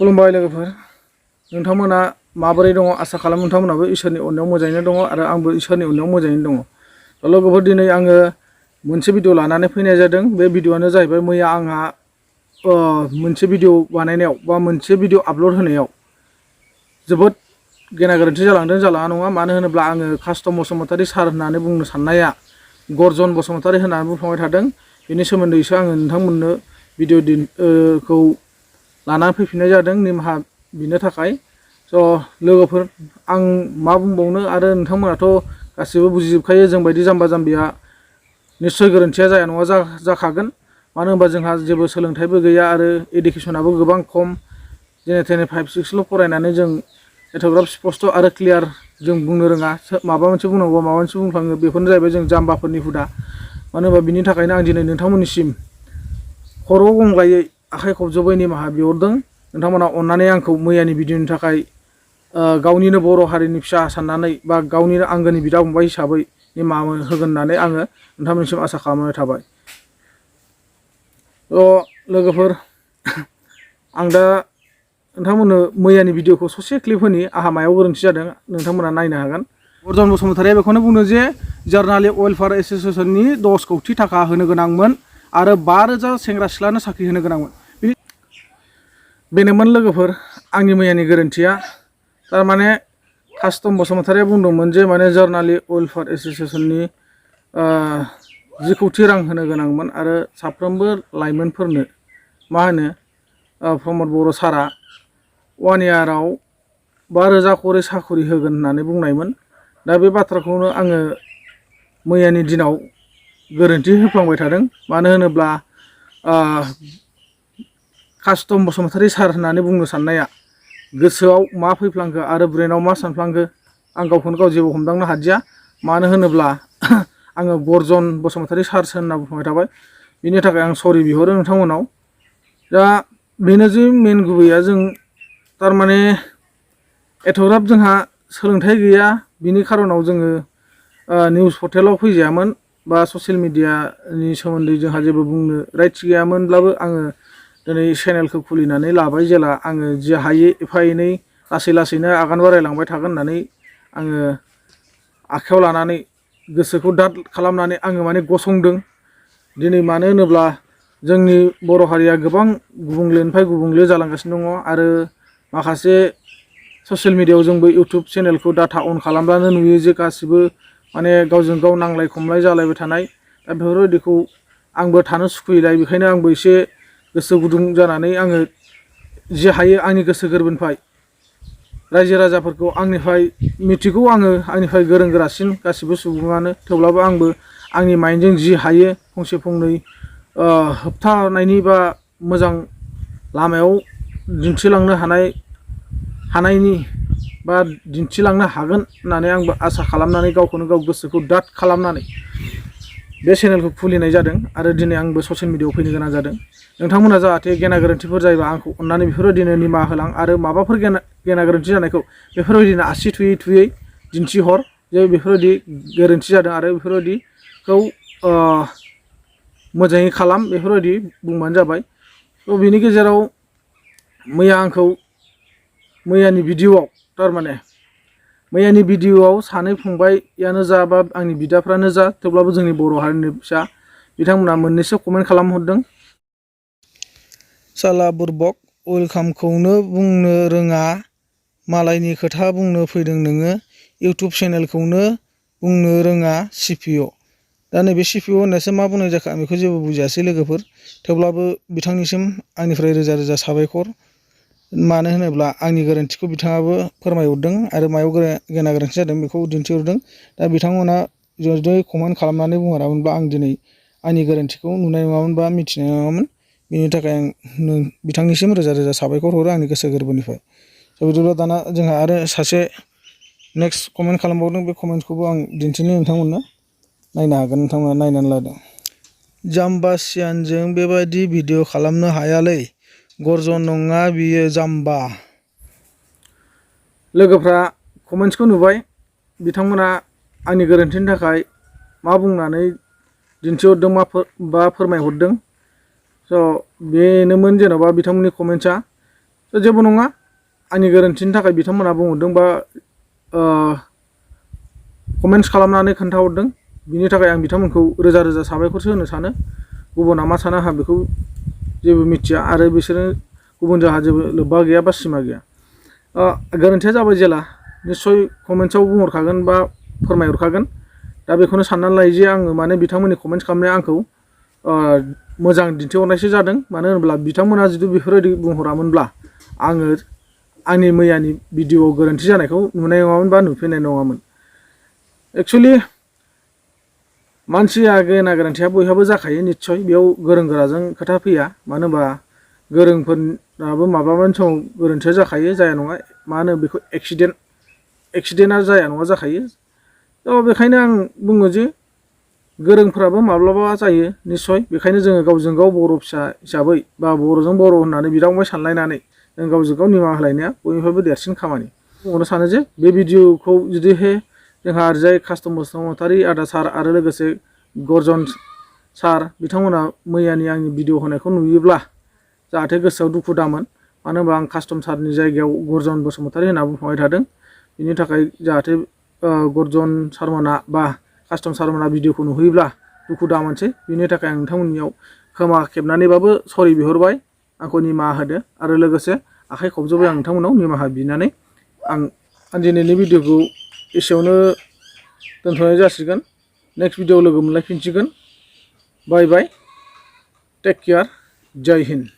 खुलुमबाय लोगोफोर नोंथांमोना माबोरै दङ आसा खालामो नोंथांमोनाबो इसोरनि अननायाव मोजाङैनो दङ आरो आंबो इसोरनि अननायाव मोजाङैनो दङ। लोगोफोर दिनै आङो मोनसे भिडिअ लानानै फैनाय जादों। बे भिडिअआनो जाहैबाय मैया आंहा मोनसे भिडिअ बानायनायाव बा मोनसे भिडिअ आपल'ड होनायाव जोबोद गेना गोरोन्थि जालांदों जालाङा नङा। मानो होनोब्ला आङो कास्टम बसुमतारी सार होननानै बुंनो साननाया गर्जन बसुमतारी होननानै बुंफ्लांबाय थादों। बेनि सोमोन्दैसो आङो नोंथांमोननो भिडिअखौ लानानै फैफिननाय जादों निमाहा बिनो थाखाय। स' लोगोफोर आं मा बुंबावनो आरो नोंथांमोनाथ' गासिबो बुजिजोबखायो जोंबायदि जाम्बा जाम्बिया निस्सय गोरोन्थिया जाया नङा जाखागोन। मानो होनबा जोंहा जेबो सोलोंथाइबो गैया आरो इडुकेसनाबो गोबां खम। जेने थेने 5-6ल' फरायनानै जों एथ'ग्राब स्पस्ट' आरो क्लियार जों बुंनो रोङा। माबा मोनसे बुंनांगौ माबा मोनसे बुंफ्लाङो। बेफोरनो जाहैबाय जों जाम्बाफोरनि हुदा। मानो होनबा बिनि थाखायनो आं दिनै नोंथांमोननिसिम खर' गंग्लायै आखाइ खबजबै निमाहा बिहरदों। नोंथांमोना अननानै आंखौ मैयानि भिडिअनि थाखाय गावनिनो बर' हारिनि फिसा साननानै बा गावनिनो आंगोनि बिदा फंबाय हिसाबै निमाहा होगोन होननानै आङो नोंथांमोननिसिम आसा खालामनाय थाबाय। लोगोफोर आं दा नोंथांमोननो मैयानि भिडिअखौ ससे क्लिप होनि। आंहा मायाव गोरोन्थि जादों नोंथांमोना नायनो हागोन। गर्जन बसुमतारीया बेखौनो बुंदों जे जार्नालि वेलफेयार एस'सिएशननि 10 कौटि थाखा होनो गोनांमोन आरो 5,000 सेंग्रा सिख्लानो साख्रि होनो गोनांमोन। बेनोमोन लोगोफोर आंनि मैयानि गोरोन्थिया। थारमाने कास्टम बसुमतारीया बुंदोंमोन जे माने जार्नालि वेलफेयार एस'सिएशननि 10 कौटि रां होनो गोनांमोन आरो साफ्रोमबो लाइमोनफोरनो मा होनो प्रमद बर' सारा 1 इयाराव 5,000 खरि साखरि होगोन होननानै बुंनायमोन। दा बे बाथ्राखौनो आङो मैयानि दिनाव गोरोन्थि होफ्लांबाय थादों। मानो होनोब्ला कास्टम बसुमतारी सार होननानै बुंनो साननाया गोसोआव मा फैफ्लांखो आरो ब्रेनाव मा सानफ्लांखो आं गावखौनो गाव जेबो हमदांनो हादिया। मानो होनोब्ला आङो गर्जन बसुमतारी सार होनना बुंबाय थाबाय। बिनि थाखाय आं सरि बिहरो नोंथांमोनाव। दा बेनो जे मेन गुबैया जों थारमाने एथ'ग्राब जोंहा सोलोंथाइ गैया। बिनि खार'नाव जोङो निउस पर्टेलाव फैजायामोन बा ससियेल मिडियानि सोमोन्दै जोंहा जेबो बुंनो राइट्स गैयामोनब्लाबो आङो दिनै चेनेलखौ खुलिनानै लाबाय जेला आङो जि हायो एफा एनै लासै लासैनो आगान बारायलांबाय थागोन होननानै आङो आखायाव लानानै गोसोखौ दाद खालामनानै आङो माने गसंदों दिनै। मानो होनोब्ला जोंनि बर' हारिया गोबां गुबुंलेनिफ्राय गुबुंले जालांगासिनो दङ आरो माखासे ससियेल मिडियायाव जोंबो इउटुब चेनेलखौ डाटा अन खालामब्लानो नुयो जे गासिबो माने गावजों गाव नांलाय खमलाय जालायबाय थानाय। दा बेफोरबायदिखौ आंबो थानो सुखुयैलाय बेखायनो आंबो एसे गोसो गुदुं जानानै आङो जि हायो आंनि गोसो गोरबोनिफ्राय रायजो राजाफोरखौ आंनिफ्राय मिथिगौ आङो आंनिफ्राय गोरों गोरासिन गासिबो सुबुङानो, थेवब्लाबो आंबो आंनि माइन्डजों जि हायो फंसे फंनै होबथानायनि बा मोजां लामायाव दिन्थिलांनो हानायनि बा दिन्थिलांनो हागोन होननानै आंबो आसा खालामनानै गावखौनो गाव गोसोखौ दाद खालामनानै बे चेनेलखौ खुलिनाय जादों आरो दिनै आंबो ससियेल मिडियायाव फैनो गोनां जादों। नोंथांमोना जाहाथे गेना गोरोन्थिफोर जायोबा आंखौ अननानै बेफोरबायदिनो निमाहा होलां आरो माबाफोर गेना गोरोन्थि जानायखौ बेफोरबायदिनो आसि थुयै थुयै दिन्थिहर जे बेफोरबायदि गोरोन्थि जादों आरो बेफोरबायदिखौ मोजाङै खालाम, बेफोरबायदि बुंबानो जाबाय। थ' बेनि गेजेराव मैया आंखौ मैयानि भिडिअआव थारमाने मैयानि भिडिअआव सानै फंबायानो जा बा आंनि बिदाफ्रानो जा थेवब्लाबो जोंनि बर' हारिनि फिसा बिथांमोना मोननैसो कमेन्ट खालामहरदों। साला बुरबक वेलकामखौनो बुंनो रोङा, मालायनि खोथा बुंनो फैदों नोङो, इउटुब चेनेलखौनो बुंनो रोङा सिपिअ। दा नैबे सिपिअ होननायसो मा बुंनाय जाखो आं बेखौ जेबो बुजियासै लोगोफोर। थेवब्लाबो बिथांनिसिम आंनिफ्राय रोजा रोजा साबायखर। मानो होनोब्ला आंनि गोरोन्थिखौ बिथाङाबो फोरमायहरदों आरो मायाव गेना गोरोन्थि जादों बेखौ दिन्थिहरदों। दा बिथांमोना जुदि कमेन्ट खालामनानै बुंहरामोनब्ला आं दिनै आंनि गोरोन्थिखौ नुनाय नङामोन बा मिथिनाय नङामोन। बेनि थाखाय आं बिथांनिसिम रोजा रोजा साबायखर हरो आंनि गोसो गोरबोनिफ्राय। स' बिदिब्ला दाना जोंहा आरो सासे नेक्स्ट कमेन्ट खालामबावदों। बे कमेन्टखौबो आं दिन्थिनो नोंथांमोननो नायनो हागोन, नोंथांमोना नायनानै लादों। जाम्बासियानजों बेबायदि भिडिअ खालामनो हायालै, गर्जन नङा बियो जाम्बा। लोगोफ्रा कमेन्ट्सखौ नुबाय, बिथांमोना आंनि गोरोन्थिनि थाखाय मा बुंनानै दिन्थिहरदों बा फोरमायहरदों। स' बेनोमोन जेन'बा बिथांमोननि कमेन्ट्सआ। जेबो नङा आंनि गोरोन्थिनि थाखाय बिथांमोना बुंहरदों बा कमेन्ट्स खालामनानै खोन्थाहरदों बिनि थाखाय आं बिथांमोनखौ रोजा रोजा साबायखरसो होनो सानो गुबुना मा सानो आंहा बेखौ जेबो मिथिया आरो बिसोरो गुबुन जोंहा जेबो लोब्बा गैया बा सिमा गैया गोरोन्थिया जाबाय जेला निस्सय कमेन्ट्सआव बुंहरखागोन बा फोरमायहरखागोन दा बेखौनो साननानै लायो जे आङो माने बिथांमोननि कमेन्ट्स खालामनाया आंखौ मोजां दिन्थिहरनायसो जादों मानो होनोब्ला बिथांमोना जुदि बेफोरबायदि बुंहरामोनब्ला आङो आंनि मैयानि भिडिअ'आव गोरोन्थि जानायखौ नुनाय नङामोन बा नुफिननाय नङामोन एक्सुवेलि मानसिया गेना गोरोन्थिया बयहाबो जाखायो निस्सय बेयाव गोरों गोराजों खोथा फैया मानो होनबा गोरोंफोरनाबो माब्लाबानि समाव गोरोन्थिया जाखायो जाया नङा मा होनो बेखौ एक्सिडेन्टआ जाया नङा जाखायो थ' बेखायनो आं बुङो जे गोरोंफोराबो माब्लाबा जायो निस्सय बेखायनो जोङो गावजों गाव बर' फिसा हिसाबै बा बर'जों बर' होननानै बिदा फंबाय सानलायनानै जों गावजों गाव निमाहा होलायनाया बयनिफ्रायबो देरसिन खामानि बुंनो सानो जे बे भिडिअ'खौ जुदिहाय जोंहा ओरैजाय कास्टम बसुमतारी आदा सार आरो लोगोसे गर्जन सार बिथांमोना मैयानि आंनि भिडिअ होनायखौ नुयोब्ला जाहाथे गोसोआव दुखु दामोन मानो होनबा आं कास्टम सारनि जायगायाव गर्जन बसुमतारी होनना बुंफाबाय थादों बिनि थाखाय जाहाथे गर्जन सारमोना बा कास्टम सारमोना भिडिअखौ नुहैयोब्ला दुखु दामोनसै बिनि थाखाय आं नोंथांमोननियाव खोमा खेबनानैबाबो सरि बिहरबाय आंखौ निमाहा होदो आरो लोगोसे आखाइ खबजोबै आं नोंथांमोनाव निमाहा बिनानै आं दिनैनि भिडिअखौ एसेयावनो दोनथ'नाय जासिगोन नेक्स्ट भिडिअ लोगो मोनलायफिनसिगोन बाय बाय टेक केयार जय हिन्द।